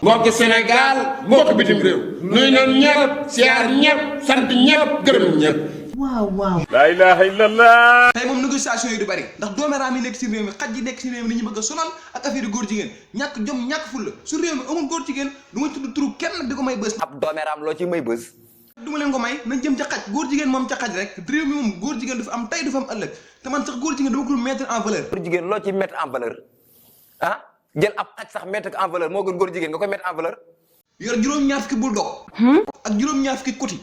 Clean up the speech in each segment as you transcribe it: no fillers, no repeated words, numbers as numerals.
mbokki Sénégal mbokki bitim réew nuyu nañ ñëpp siyaar ñëpp sant ñëpp gërëm ñëpp. waaw. la ilaha illallah. tey moom négociation yi du bari ndax dooméraam yi nekk si réew mi xaj yi nekk si réew mi ni ñu bëgg a sonal ak affaire góor jigéen ñàkk jom ñàkk fulla su réew mi amul góor jigéen du ma tudd turu kenn nag di ko may bës. ab dooméraam loo ci may bës. du ma leen ko may nañ jëm ca xaj góor jigéen moom ca xaj rek réew mi moom góor jigéen du fi am tey du fi am ëllëg te man sax góor jigéen dama ko mettre en valeur. góor jigéen loo ci mettre en valeur ah jël ab xaj sax mettre en valeur moo gën góor jigéen nga koy mettre en valeur. yor juróom-ñaar fukki bulldog ak juróom-ñaar fukki kuti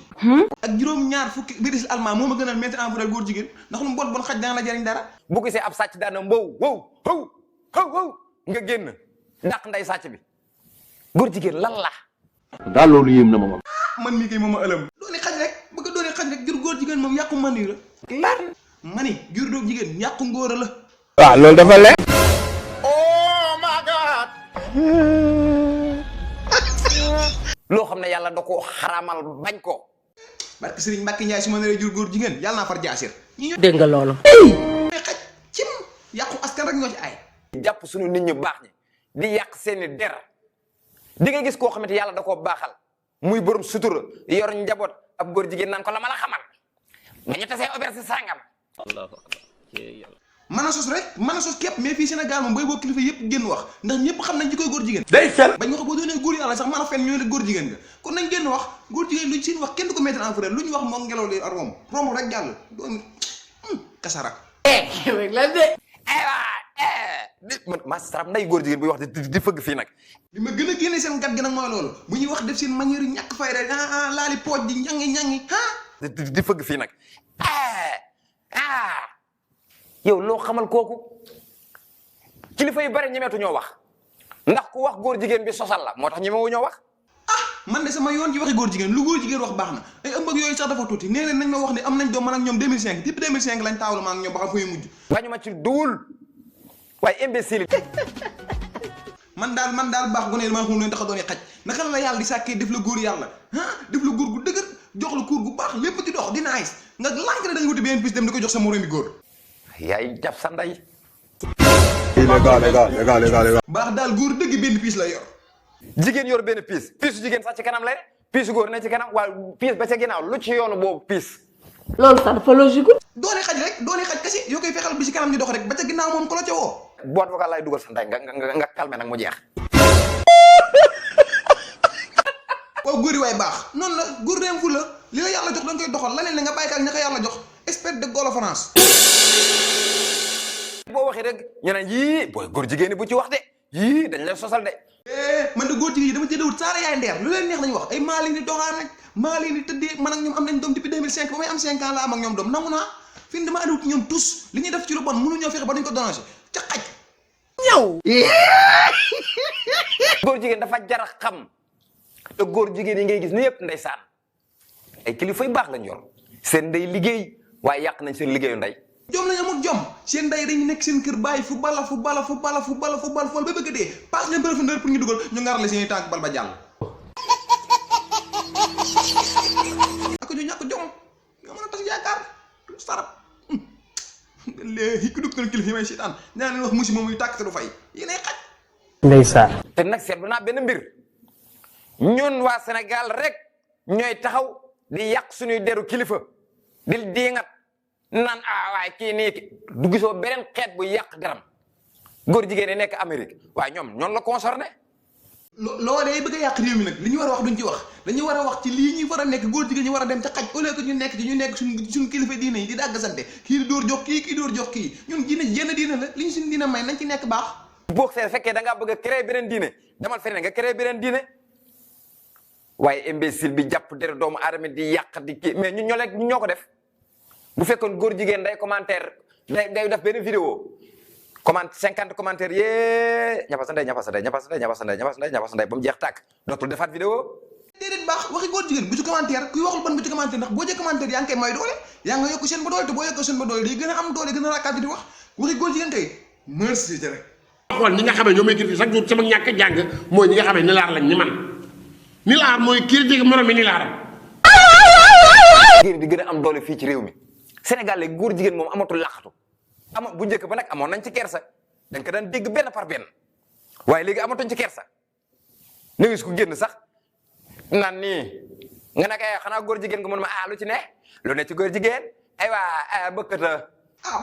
ak juróom-ñaar fukki biris allemand moo ma gënal mettre en valeur góor jigéen ndax lu mu bon xaj dana la jariñ dara. bu gisee ab sàcc daana mbow wow nga génn dàq nday sàcc bi góor jigéen lan la. daal loolu yéem na ma moom. man mii kay moom a ëlëm. dooni xaj rek bëgg a dooni xaj rek jur góor jigéen moom yàqu mani la. lan mani jur doog jigéen yàqu ngóora la. waaw loolu dafa leer. loo xam ne yàlla da koo xaraamal bañ ko. barke Serigne Mbacke Ndiaye su ma naree jur góor jigéen yàlla naa far jaasir. dégg nga loolu. mais xaj cim yàqu askan rek ñoo ci ay. jàpp suñu nit ñu baax ñi di yàq seeni der di nga gis koo xamante yàlla da koo baaxal muy borom sutura yor njaboot ab góor jigéen naan ko la ma la xamal nga ñu tasee auberge sangam. mën a sos rek mën a sos képp mais fii Sénégal moom booy boo kilifa yëpp génn wax ndax ñëpp xam nañ ci koy góor jigéen. day fel. bañ wax boo doonee góor yàlla sax mën a fen ñooy la góor jigéen nga kon nañ génn wax góor jigéen luñ seen wax kenn du ko mettre en valeur lu ñu wax moom ngelaw li romb rek jàll doon kasara. man maa sarab nday góor jigéen buy wax di fëgg fii nag. li ma gën a génne seen gat gi nag mooy loolu bu ñuy wax def seen manière ñàkk fay rek laali pooj di ñangi di fëgg fii nag yow loo xamal kooku kilifa yu bari ñemeetu ñoo wax ndax ku wax góor jigéen bi sosal la moo tax ñemewu ñoo wax. man de sama yoon ci waxi góor jigéen lu góor jigéen wax baax na ay ëmb ak yooyu sax dafa tuuti nee nañ ma wax ne am nañ doom man ak ñoom 2005 depuis 2005 lañ taawlu ma ak ñoom ba xam fu ñu mujj. bañu ma ci duul waaye imbécile. man daal baax gu ne maa xam ne tax a doon xaj naka la yàlla di sàkkee def la góor yàlla def la góor gu dëgër jox la kuur gu baax lépp ci dox di nice nga lànk ne da nga wuti benn pis dem di ko jox sa moromi góor. yaay jàpp sa nday. légal. baax daal góor dëgg benn piis la yor. jigéen yor benn piis piisu jigéen sax ci kanam lay piisu góor ne ci kanam waaye piis ba ca ginnaaw lu ci yoonu boobu piis. loolu sax dafa logique. doone xaj rek doone xaj kese yoo koy fexeel bi ci kanam ñu dox rek ba ca ginnaaw moom ko la ca woo. boîte vocale lay dugal sa nday nga calmé nag mu jeex. waaw góor yi waay baax noonu la góor dem fu la li la yàlla jox da nga koy doxal leneen la nga bàyyi ko ak ña ko yàlla jox expert de Gaulle France. boo waxee rek ñu naan yii booy góor jigéen bu ci wax de yii dañ lay sosal de. man de góor jigéen yi dama cee dawut saara yaay ndeer lu leen neex lañu wax ay maa leen di doxaan rek maa leen di tëddee man ak ñoom am nañ doom depuis 2005 ba may am 5 ans la am ak ñoom doom nangu naa fi mu dama andiwut ñoom tous li ñuy def ci lu bon mënuñoo fexe ba duñ ko déranger ca xaj. ñëw. góor jigéen dafa jar a xam te góor jigéen yi ngay gis ni yëpp ndeysaan ay kilifa yu baax lañ yor seen ndey liggéey waaye yàq nañ seen liggéeyu ndey. jom lañ amul jom seen ndey dañu nekk seen kër bàyyi fu bala ba bëgg a dee passe leen profondeur pour ñu dugal ñu ngarale seen i tànk bal ba jàll. ak ñu ñàkk jom nga mën a tas yaakaar sarap léegi ku dugg kilifa yi may seetaan ñaa leen wax musi moom muy tàkk te du fay yéenay xaj. ndeysaan. te nag seetlu naa benn mbir ñun waa Sénégal rek ñooy taxaw di yàq suñuy deru kilifa di diingat naan waaye kii nii du gisoo beneen xeet bu yàq garam góor jigéen yi nekk Amérique waaye ñoom la concerné. loolee bëgg a yàq réew mi nag li ñu war a wax duñ ci wax dañu war a wax ci lii ñuy war a nekk góor jigéen ñi war a dem ca xaj au lieu que ñu nekk ci ñu nekk suñ kilifa diine yi di dàgg sante kii di dóor jox kii dóor jox kii ñun diine yenn diine la li ñu suñ diine may nañ ci nekk baax. boo see fekkee da ngaa bëgg a créer beneen diine demal feneen nga créer beneen diine waaye imbécile bi jàpp dere doomu aadama di yàq di kii mais ñun ñoo ko def bu fekkoon góor jigéen day commentaire day def benn vidéo comment 50 commentaires yee ñapas nday ba mu jeex tàkk dootul defaat vidéo. déedéet baax waxi góor jigéen bu ci commentaire kuy waxul ban bu ci commentaire ndax boo jee commentaire yaa ngi koy may doole yaa nga yokk seen ba doole te boo yokkoo seen ba doole day gën a am doole gën a raakaat di wax waxi góor jigéen kay merci rek. xool ñi nga xam ne ñoo may critiquer chaque jour sama ñàkk a jàng mooy ñi nga xam ne ni laar lañ ni man ni laar mooy critiquer morom mi ni laaram. jigéen di gën a am doole fii ci réew mi Sénégal léegi góor jigéen moom amatul laqatu bu njëkk ba nag amoon nañ ci kersa dañ ko daan dégg benn par benn waaye léegi amatuñ ci kersa nga gis ku génn sax naan nii nga ne kay xanaa góor jigéen nga mën ma lu ci ne lu ne ci góor jigéen aywa bëkkata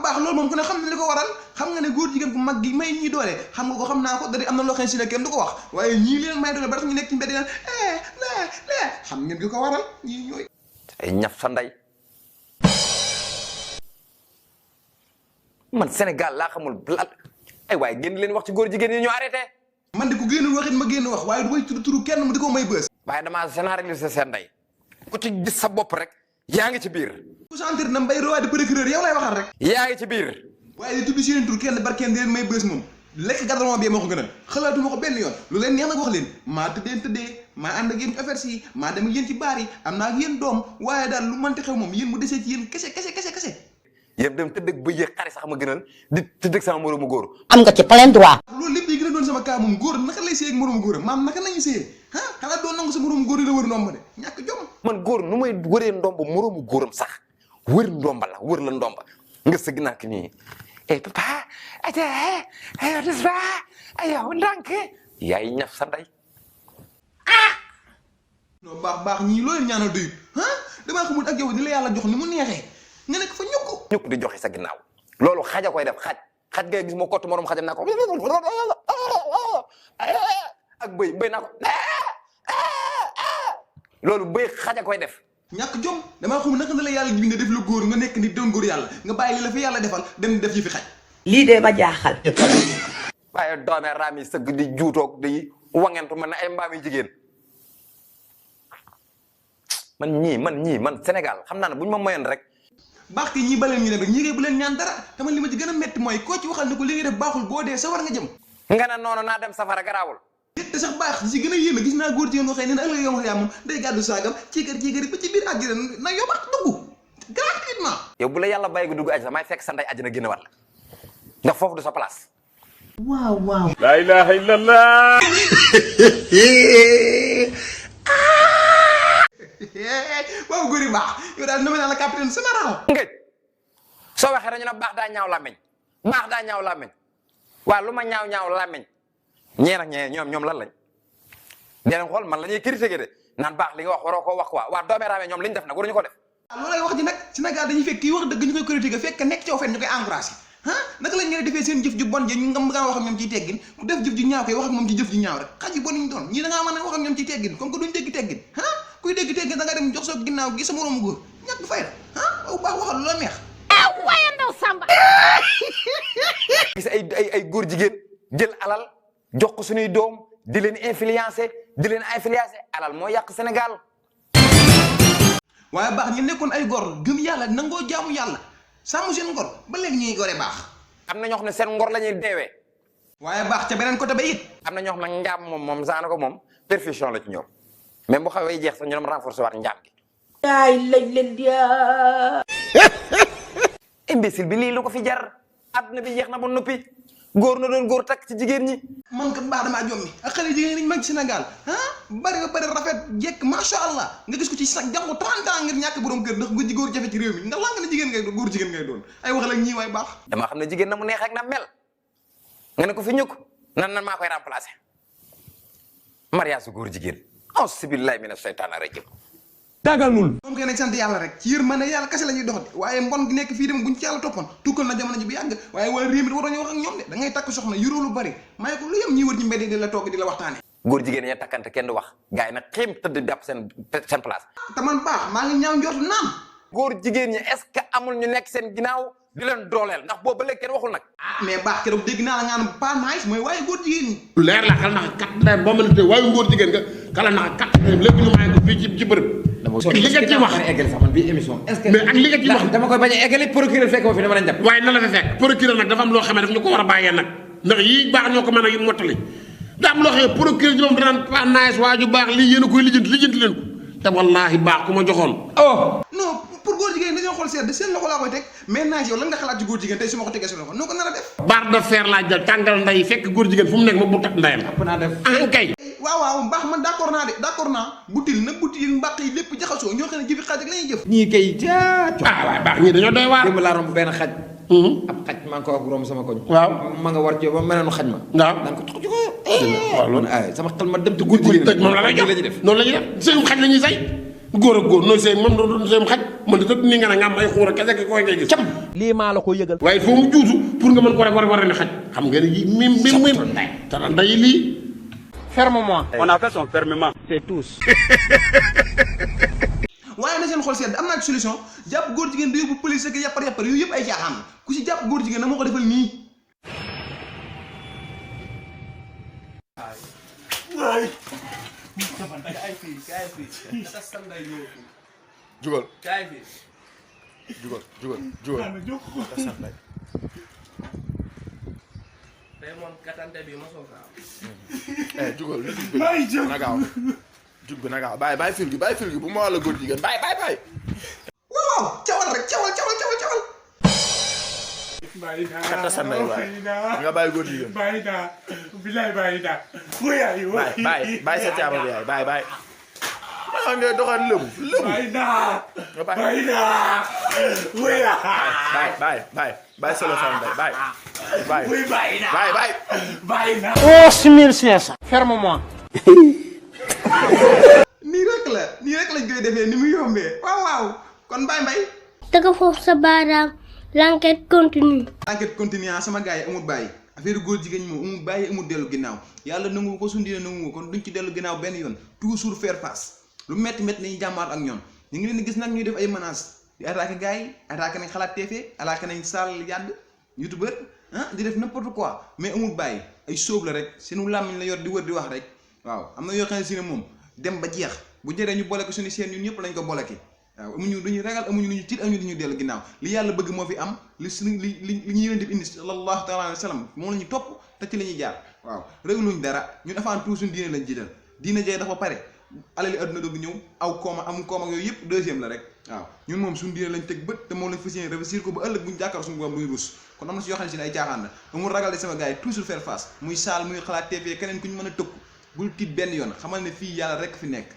baax loolu moom ku ne xam ne li ko waral xam nga ne góor jigéen bu mag gi may ñii doole xam nga ko xam naa ko da di am na loo xam si ne kenn du ko wax waaye ñii leen may doole ba tax ñu nekk ci mbedd naan xam ngeen gi ko waral ñii ñooy ay ñaf sa ndey man Sénégal laa xamul ay waaye génn leen wax ci góor jigéen yi ñu arrêté man de ku génn waxit ma génn wax waaye du may tudd turu kenn mu di ko may bës waaye damaa généraliser seen ndey ku ci gis sa bopp rek yaa ngi ci biir ku sentir na mbay roi de procureur yow lay waxal rek yaa ngi ci biir waaye di tudd seen tur kenn bar kenn di leen may bës moom lekk gadron bi moo ko gënal xalaatuma ko benn yoon lu leen neex nag wax leen maa tëddee maa ànd ak yéen ci affaire si maa dem ak yéen ci baar yi am naa ak yéen doom waaye daal lu mënti xew moom yéen mu desee ci yéen kese yéen dem tëdd ak bëy xari sax ma gënal di tëdd ak sama moroomu góor am nga ci plein droit. loolu lépp yi gën a doon sama kaa moom góor naka lay séy ak moroomu góoram maam naka nañu séyee xanaa doon nangu sa moroomu góor yi la wër ndomba de ñàkk jom man góor nu may wëree ndomba moroomu góoram sax wër ndomba la wër la ndomba nga sëgg nak nii papa ayo des ba ayo ndànk yaay ñaf sa ndey non baax ñii loo leen ñaanal doyut damaa xamul ak yow ni la yàlla jox ni mu neexee nga nekk fa ñukk di joxe sa ginnaaw loolu xaja koy def xaj ngay gis moo kottu morom xajam naa ko ak bëy naa ko loolu bëy xaja koy def ñàkk jom damaa xamul naka la yàlla bindee def la góor nga nekk ni doon góor yàlla nga bàyyi li la fi yàlla defal dem def yi fi xaj lii de ma jaaxal. waaye doome raam yi sëgg di juutoog di wangentu man ne ay mbaam yu jigéen man Sénégal xam naa ne bu ñu ma mayoon rek baax ki ñii baleen ñu dem rek ñii bu leen ñaan dara dama li ma ci gën a métti mooy koo ci waxal ne ko li nga def baaxul boo dee sawar nga jëm nga ne noonu naa dem safara garaawul te sax baax si gën a yéeme gis naa góor jigéen waxee nee na ëllëg yow yaa moom day gàddu saagam ciikar ba ci biir àjjana na yobaat dugg gratuitement yow bu la yàlla bàyyi ko dugg àjjana may fekk sa ndey àjjana génn war la ndax foofu du sa place waaw. la ilaha illallah. waaw góor yi baax yow daal nommé naa la capitaine général ngëj soo waxee dañu ne baax daa ñaaw làmmiñ waaw lu ma ñaaw làmmiñ ñee nag ñee ñoom lan lañ deenañ xool man la ñuy critiquer de naan baax li nga wax waroo koo wax quoi waa doomee raamee ñoom li ñu def nag waruñu ko def loolu lay wax ji nag Sénégal dañuy fekk kii wax dëgg ñu koy critiquer fekk nekk ci fen ñu koy encouragé naka lañ ngeen defee seen jëf ju bon ji ñu nga wax ak ñoom ciy teggin ku def jëf ju ñaaw koy wax ak moom ci jëf ju ñaaw rek xaj yu bon ñu doon ñii da ngaa mën a wax ak ñoom ciy teggin comme que duñ dégg teggin kuy dégg teggin da nga dem jox sa ginnaaw gi sa moroomu góor ñàkk fayda waaw baax waxal lu la neex waaye ndaw Samba. gis ay góor jigéen jël alal jox ko suñuy doom di leen influencer alal moo yàq Sénégal waaye baax ñu nekkoon ay gor gëm yàlla nangoo jaamu yàlla sàmm seen ngor ba léegi ñuy gore baax am na ñoo xam ne seen ngor la ñuy deewee waaye baax ca beneen côté ba it am na ñoo xam ne njaam moom saana ko moom perfection la ci ñoom même bu xawee jeex sax ñu dem renforcer waat njaam gi ay lañ leen di imbécile bi lii lu ko fi jar àdduna bi jeex na ba noppi góor na doon góor takk ci jigéen ñi man kat baax damaa jommi ak xale jigéen ñi mag ci Sénégal bari ba bari rafet jekk macha allah nga gis ko ci sax jàngu 30 ans ngir ñàkk borom kër ndax góor jafe ci réew mi nga nga ne jigéen ngay doon góor jigéen ngay doon ay wax la ñii waay baax dama xam ne jigéen na mu neex ak na mel nga ne ko fi ñukk nan maa koy remplacer mariage su góor jigéen auzubillahi mina shaytaani rajim daganul. moom kay nag sant yàlla rek ci yërmande yàlla kese la ñuy dox de waaye mbon gi nekk fii dem buñ ci yàlla toppoon tukkal na jamono ji bu yàgg waaye wala réew mi war nañu wax ak ñoom de da ngay takk soxna yuróo lu bari may ko lu yem ñuy wër ci mbedd di la togg di la waxtaane góor jigéen ya takkante kenn du wax gars yi nag xiim tëdd jàpp seen place te man baax maa ngi ñaaw njort naam góor jigéen ñi est-ce que amul ñu nekk seen ginnaaw di leen dooleel ndax boobu ba léegi kenn waxul nag mais baax keroog dégg naa la nga naan pas nice mooy waaye góor jigéen ñi leer la kala naxa kat ndayam boo mën a tey waaye ngóor jigéen nga kala naxa kat ndayam léegi ñu maye ko fii ci bërëb li nga ci wax sax man bii émission est-ce que mais ak li nga ci wax dama koy bañ a eggali procureur fekk ma fi dama lañ dem waaye na la fa fekk procureur nag dafa am loo xamee daf ñu ko war a bàyyee nag ndax yii baax ñoo ko mën a mottali daa am loo xam ne procureur ji moom danaan pas nice waa ju baax lii yéen a koy lijjanti leen ko te wallaahi baax ku ma joxoon non pour góor jigéen dañoo xool seet seen loxo laa koy teg mais nice yow lan nga xalaat ci góor jigéen tey su ma ko tegee seen loxo noo ko nar a def barre de fer laa jël tàngal nday fekk góor jigéen fu mu nekk ma bu takk ndayam ëpp naa def kay waaw baax man d'accord naa de d'accord naa butil na butil mbàq yi lépp jaxasoo ñoo xam ne jëfi xaaj ak la ñuy jëf ñii kay jaa waaye baax ñii dañoo doy waar démb laa romb benn xaj ab xaj maa ngi ko wax romb sama koñ. waaw ma nga war ci ba mel noonu xaj ma. waaw daan ko jox ko. waaw loolu ay sama xel ma dem ci góor jigéen tëj moom la lay jox noonu la ñuy def sëyum xaj la ñuy say góor ak góor nooy sëy moom doon sëyum xaj mën da ni nga ne nga am ay xuur a kese koy ngay gis lii maa la ko yëgal. waaye foo mu juutu pour nga mën ko rek war a ne xaj xam nga ne yi mim tara nday lii Ferme-moi. On a fait son fermement. C'est tous. waaye na seen xol sedd am naa ci solution jàpp góor jigéen di yóbbu police ak yàppar yooyu yëpp ay caaxaan la ku si jàpp góor jigéen na moo ko defal nii. jugal jugal jugal na gaaw jug bi na gaaw bàyyi fil gi bu ma wàll góor jigéen bàyyi waaw cawal rek cawal. kata sa ndey waay nga bàyyi góor jigéen bàyyi sa caama bi yaay bàyyi maa ngay doxal lëmu bàyyi solo sa ndey bàyyi 6500. Ferme-moi. nii rek lañ koy defee ni mu yombee waaw kon Mbaye. daga foofu sa baaraam l'enquête continue. enquête continue sama gars yi amul bàyyi affaire góor jigéen ñi moom amul bàyyi amul dellu ginnaaw yàlla nangu ko suñu diine nangu ko kon duñ ci dellu ginnaaw benn yoon toujours faire face lu métti nañu jàmmaar ak ñoom ñu ngi leen di gis nag ñuy def ay menaces di attaqué gars yi attaqué nañ xalaat TV attaqué nañ Sall Yàdd youtubeur di def n'importe quoi mais amul bàyyi ay sóob la rek seenu làmmiñ la yor di wër di wax rek waaw am na yoo xam ne si ne moom dem ba jeex bu jëree ñu boole ko suñu seen ñun ñëpp lañ ko boole ki waaw amuñu duñu ragal amuñu luñu tiit amuñu duñu dellu ginnaaw li yàlla bëgg moo fi am li suñu li ñu yonent bi indi sallallahu taala alayhi wa sallam moom la ñu topp te ci la ñuy jaar waaw régluñ dara ñun avant tout suñu diine lañ jiital diine jay dafa pare alali adduna doog ñëw aw kooma am koom ak yooyu yëpp deuxième la rek waaw ñun moom suñu diine lañ teg bët te moom lañ fas yéene réussir ko ba ëllëg buñu jàkkaar suñu borom duñu rus kon am na si yoo xam ne si ne ay caaxaan la amul ragal de sama gars yi toujours faire face muy Sall muy xalaat TV keneen ku ñu mën a tëkku bul tiit benn yoon xamal ne fii yàlla rek fi nekk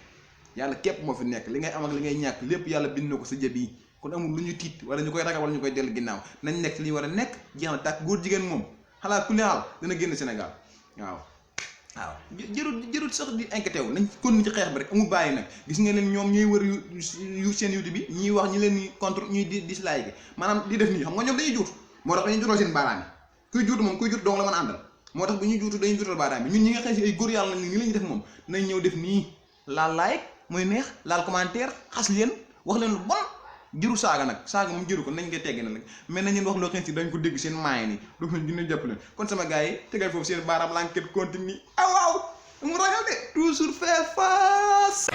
yàlla képp moo fi nekk li ngay am ak li ngay ñàkk lépp yàlla bind na ko sa jëb yi kon amul lu ñu tiit wala ñu koy ragal wala ñu koy dellu ginnaaw nañ nekk ci li ñu war a nekk jeex na tàkk góor jigéen moom xalaat ku ne xaal dana génn Sénégal waaw jërut sax di inquiété wu nañ kon ci xeex bi rek amul bàyyi nag gis nga leen ñoom ñooy wër yu seen YouTube bi ñuy wax ñi leen ni contre ñuy dislike maanaam di def nii xam nga ñoom dañuy juutu moo tax dañuy juutal seen baaraam yi kuy juutu moom kuy juutu dong la mën a àndal moo tax bu ñuy juutu dañuy juutal baaraam bi ñun ñi nga xam si ay góor yàlla nag nii la ñuy def moom nañ ñëw def nii laal like mooy neex laal commentaire xas leen wax leen lu bon jëru saaga nag saaga moom jëru ko nañ koy tegge na nag mais nañ leen wax loo xam si dañ ko dégg seen maay ni doo leen dina jàpp leen kon sama gars yi tegal foofu seen baaraam l'enquête continue waaw mu ragal de toujours faire face